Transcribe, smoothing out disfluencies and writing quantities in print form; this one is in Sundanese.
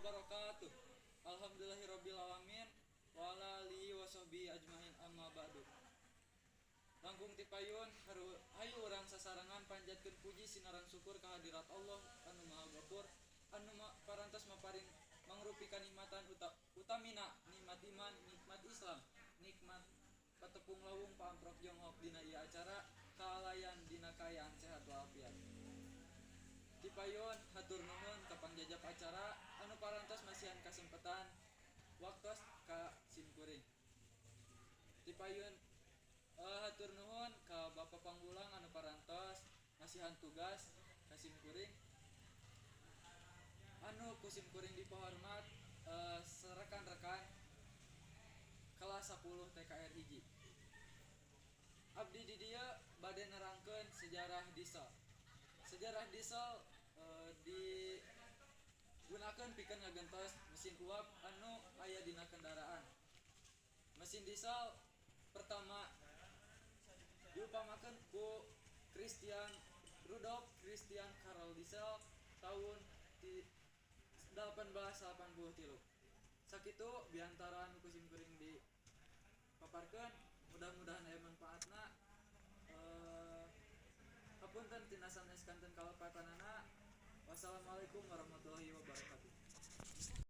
Wabarakatuh. Alhamdulillahirabbil alamin wa ala alihi wasahbihi ajmain, amma ba'du. Langkung tipayun hayu urang sasarengan panjatkeun puji sinareng syukur kehadirat Allah anu Maha Gafur, anu parantos maparin mangrupi kanikmatan utamina nikmat iman, nikmat Islam, nikmat patepung lawung paamprok jonghok dina ieu acara kaalayan dina kaayaan sehat walafiat. Tipayun hatur nuhun ka pangjajap acara anu parantos masihan kasempatan waktos ka simkuring. Tipayun hatur nuhun ka Bapak Pangwulang anu parantos masihan tugas ka simkuring. Anu ku simkuring dipahormat rekan-rekan kelas 10 TKR hiji. Abdi di dieu bade nerangkeun sejarah diesel. Sejarah diesel digunakeun pikeun ngagentos mesin uap anu aya dina kendaraan. Mesin diesel pertama diupamakeun ku Christian Rudolf Christian Karl Diesel tahun 1883. Sakitu biantara anu ku simkuring dipaparkeun, mudah-mudahan aya manfaatna. Hapunten tina sanes kanten kalepatanana. Wassalamualaikum warahmatullahi wabarakatuh.